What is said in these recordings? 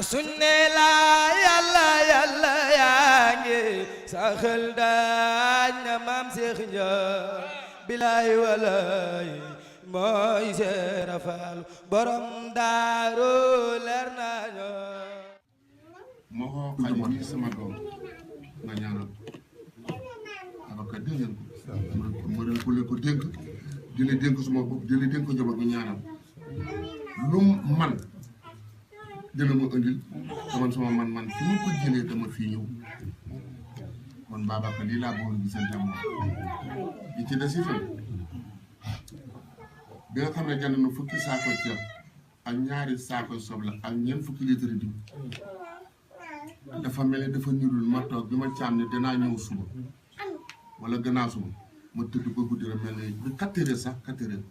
suñ ne laa yàlla yàlla yaa ngi saxal daañ na maam Seex Njaay bilaay walaay mooy Seera Faal borom daaru leer nañu moo ko xajoon ci sama doom nga ñaanal avocat dégg ngeen ko ma leen ko dénk di la dénk suma bopp di la dénk njaboot nga ñaanal lu man dina ma indil te sama man fi mu ko jëlee dama fii ñëw kon Babacar lii laa bëggoon gisante moom li ci des itam bi nga xam ne jënd na fukki saako ceeb ak ñaari saako soble ak ñeent fukki litre diw dafa mel ni dafa nirul ma toog bi ma caam ne danaa ñëw suba wala gannaaw suba ma tëdd ba guddi rek mel ni bi 4 heures sax 4 heures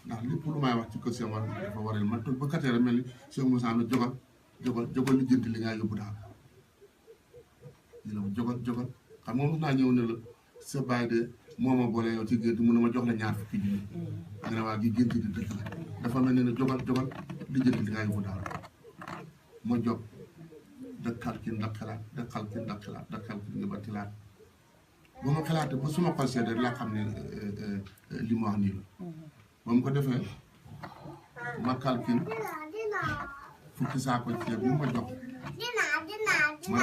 ndax lépp lu may wax ci kër Cheikh Moussa dafa waral ma toog ba 4 heures mel ni Cheikh Moussa ne jogal lijjanti li ngay yóbbu daal jogal xam nga mos naa ñëw ne la sa baay de moo ma boole yow ci gént mu ne ma jox la ñaar fukki junni nga ne waa gi gént di dëkk la dafa mel ne jogal lijjanti li ngay yóbbu daal ma jóg da kalkin da xalaat nga ba tilaat ba ma xalaatee ba suma xol sedd laa xam ne li mu wax nii la ba mu ko defee ma kalkin fukki saako ceeb bi ma jox ma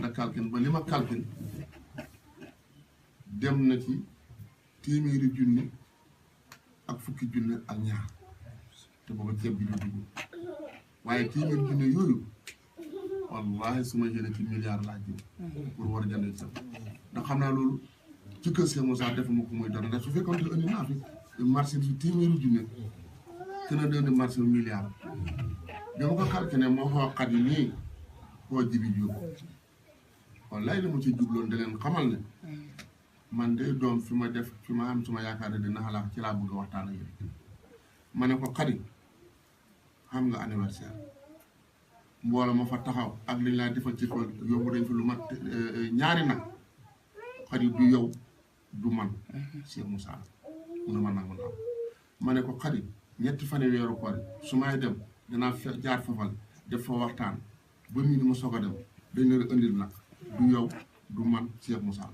da kalkin ba li ma kalkin dem na ci téeméeri junni ak fukki junni ak ñaar te booba ceeb bi du dugg waaye téeméeri junni yooyu wallahi su ma jëlee ci milliard laa jëm pour war a jënd ceeb ndax xam naa loolu ci kër Cheikh Moussa defuma ko muy dara ndax su fekkoon te indi naa fi marché bi téeméeri junni kën a doon marché milliard bi ma ko calculé moo xoo xat yi nii koo jibi jóg wallahi li mu ci jubloon da leen xamal ne man de doom fi ma am suma yaakaar ne dina xalaat ci laa bëgg a waxtaan ak yéen ma ne ko xadi xam nga anniversaire mbooloo ma fa taxaw ak liñ laa defal ci ko yóbbu dañ fi lu mat ñaari nag xadi du yow du man Cheikh Moussa mu ne ma nag ma ne ko xadi ñetti fan weeru koor su may dem danaa jaar fafal def fa waxtaan ba mii ni ma soog a dem dañ leen indil nag du yow du man Cheikh Moussa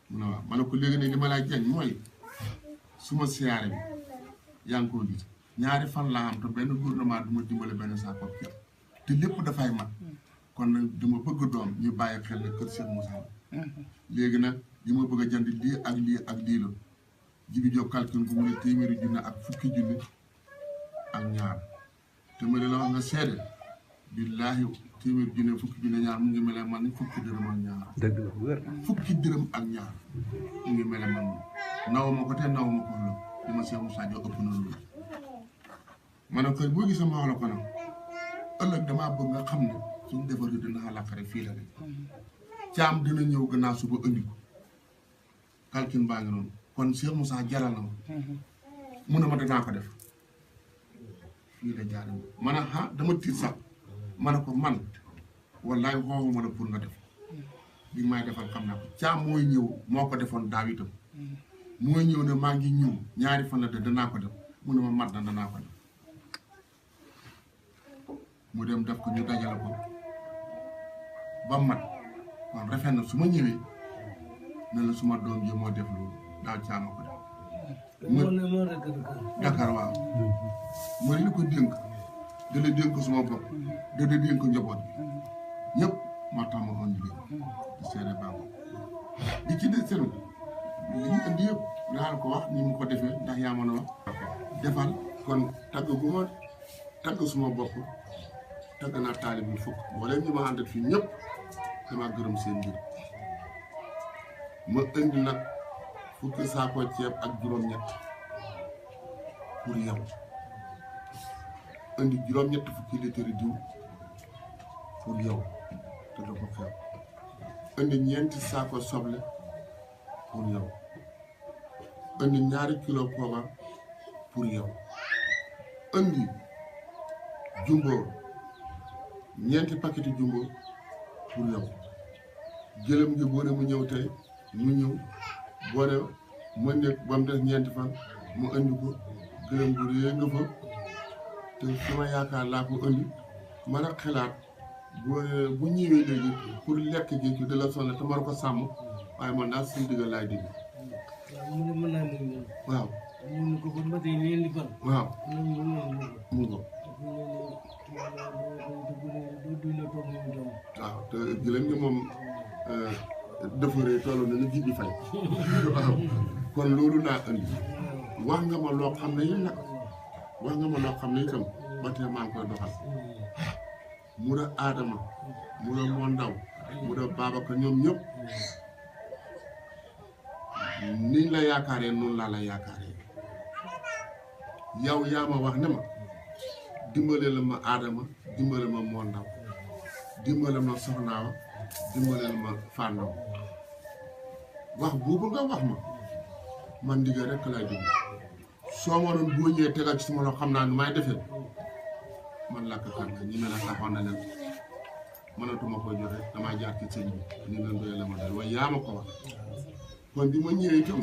mu ne waaw ma ne ko léegi ne li ma lay jañ mooy suma siyaare bi yaa ngi koo gis ñaari fan laa am te benn gouvernement du ma dimbale benn saako ceeb te lépp dafay mat kon nag dama bëgg doom ñu bàyyi xel ne kër Cheikh Moussa léegi nag li ma bëgg a jënd lii ak lii la jibi jox calcul bu mu ne téeméeri junni ak fukki junni ak ñaar te ma ne la wax nga seede billaahi téeméeri junni fukki junni ñaar mu ngi mel ne man fukki dërëm ak ñaar fukki dërëm ak ñaar mu ngi mel ne man naw ma ko te naw ma ko la li ma Cheikh Moussa jox ëpp na loolu ma ne koy boo gisee ma wax la ko nag ëllëg damaa bëgg nga xam ne suñu defaru dina xalaqare fii la rek caam dina ñëw gannaaw suba indi ko calcul baa ngi noonu kon Cheikh Moussa jaral na ma mu ne ma danaa ko def fii la jaar ma ne ah dama tiit sax ma ne ko man wallaay xooxuma la pour nga def li may defal xam naa ko caam mooy ñëw moo ko defoon daaw itam mooy ñëw ne maa ngi ñëw ñaari fan la de danaa ko def mu ne ma mat na danaa ko def mu dem def ko ñu dajale ko ba mat kon rafet na su ma ñëwee ne la suma doom ji moo def loolu daaw caama ko def Dakar waaw ma li ko dénk da la dénk suma bopp da la dénk njaboot bi ñëpp moo tax ma xoon liggéey di seede baago di ci des seen li ñu indi yëpp daal ko wax ni mu ko defee ndax yaa mën a wax defal kon tagg bu ma tagg suma bopp tagg naa taalib bi fukk wala ñi ma àndat fii ñëpp dama gërëm seen mbir ma indi nag fukki saako ceeb ak juróom-ñett pour yow indi juróom-ñett fukki litre diw pour yow te da ko xew indi ñeenti saako soble pour yow indi ñaari kilo poobar pour yow indi jumbo ñeenti paqueti jumbo pour yow jëlëm gi boo ne mu ñëw tey mu ñëw boo ne mën ne ba mu des ñeenti fan mu indi ko gërëm bu rëy nga fa te sama yaakaar laa ko indi mën a xalaat bu ñëwee léegi pour lekk gi ci de la sonn te mar ko sàmm waaye man daal suñu diggal laay digg mu ne mën naa muñ moom waaw mun ko ba matee ñeenti fan waaw mu ko waaw te gëlëm nga moom defaree toll na ni jibi fay waaw kon loolu laa indi wax nga ma loo xam ne yi nag wax nga ma loo xam ne itam ba tey maa ngi koy doxal mu da Adama mu da moo ndaw mu da Babacar ñoom ñëpp niñ la yaakaaree noonu laa la yaakaaree yow yaa ma wax ne ma dimbale la ma Adama dimbale ma moo ndaw dimbale ma soxnaawa dimbale ma fàndaw wax boobu nga wax ma man ndigal rek laay dugg soo ma doon boo ñëwee tegal ci sama loo xam naa ni may defee man làkk kan ñi mel ne taxoon na leen mënatuma ko joxe damaa jaar ci sëñ bi ni leen doy la ma dal waaye yaa ma ko wax kon bi ma ñëwee itam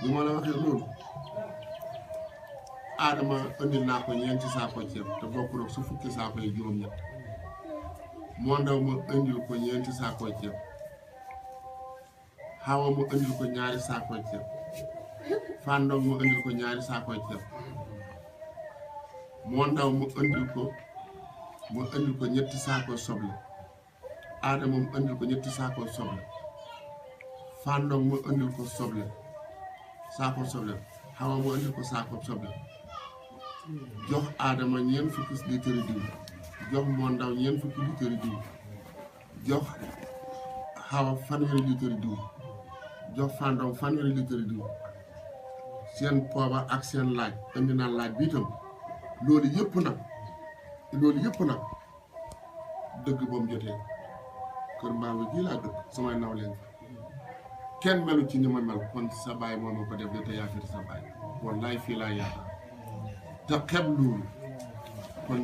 bi ma la waxee loolu Adama indil naa ko ñeenti saako ceeb te bokk rek su fukki saako yi juróom-ñett moo ndaw ma indil ko ñeenti saako ceeb Xawa ma indil ko ñaari saako ceeb Fandaw ma indil ko ñaari saako ceeb moo ndaw ma indil ko ñetti saako soble Adama mu indil ko ñetti saako soble Fandaw ma indil ko saako soble Xawa ma indil ko saako soble jox Adama ñeent fukki litre diw jox moo ndaw ñeent fukki litre diw jox Xawa fanweeri litre diw jox Fandaw fanweeri litre diw seen poobar ak seen laaj indi naa laaj bi itam loolu yëpp nag dëgg ba mu jotee kër Mbambe gii laa dëkk samay naw leen kenn melu ci ni ma mel kon sa baay moo ma ko def de te yaa fi sa baay wallaay fii laa yaakaar te xeb loolu kon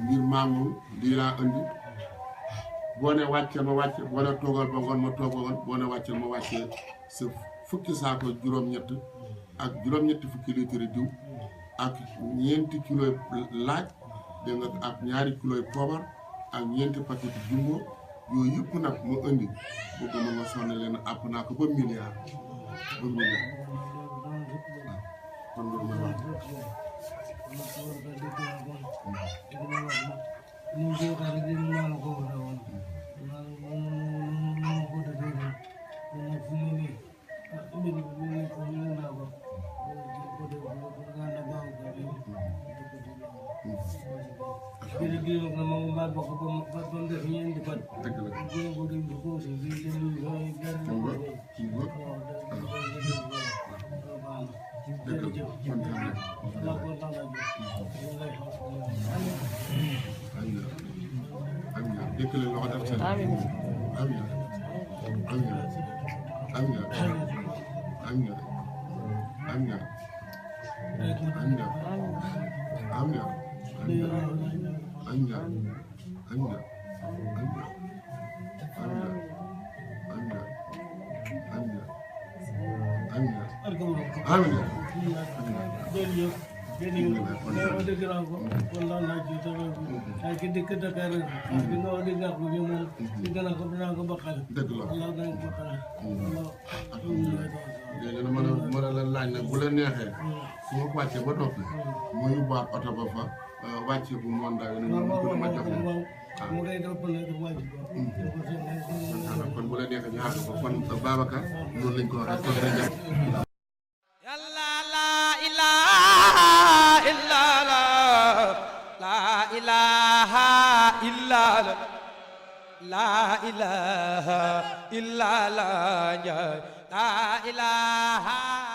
ngir maamu lii laa indi boo ne wàccee ma wàcce boo ne toogal ba ngoon ma toogal boo ne wàccee ma wàccee sa fukki saako juróom-ñett ak juróom-ñetti fukki litre diw ak ñeenti kilo laaj dégg nga ak ñaari kilo poobar ak ñeenti paquet jumbo yooyu yëpp nag mu indi bëgg ma nga sonn leen àpp naa ko ba milliard waaw kon loolu mooy wax dëkkale loxo def seen amiin amiin amiin amiin amiin amiin léegi nag mën a la laaj nag bu la neexee su ma wàccee ba noppi mu yóbbuwaat oto ba fa wàccee bu mu ndaw yi ñu ko dama jox kon bu la neexee ñu àgg ko kon Babacar loolu lañ ko waxee kon dañ jàpp yàlla la ilaha illa la ilaha illa la ilaha illa la ilaha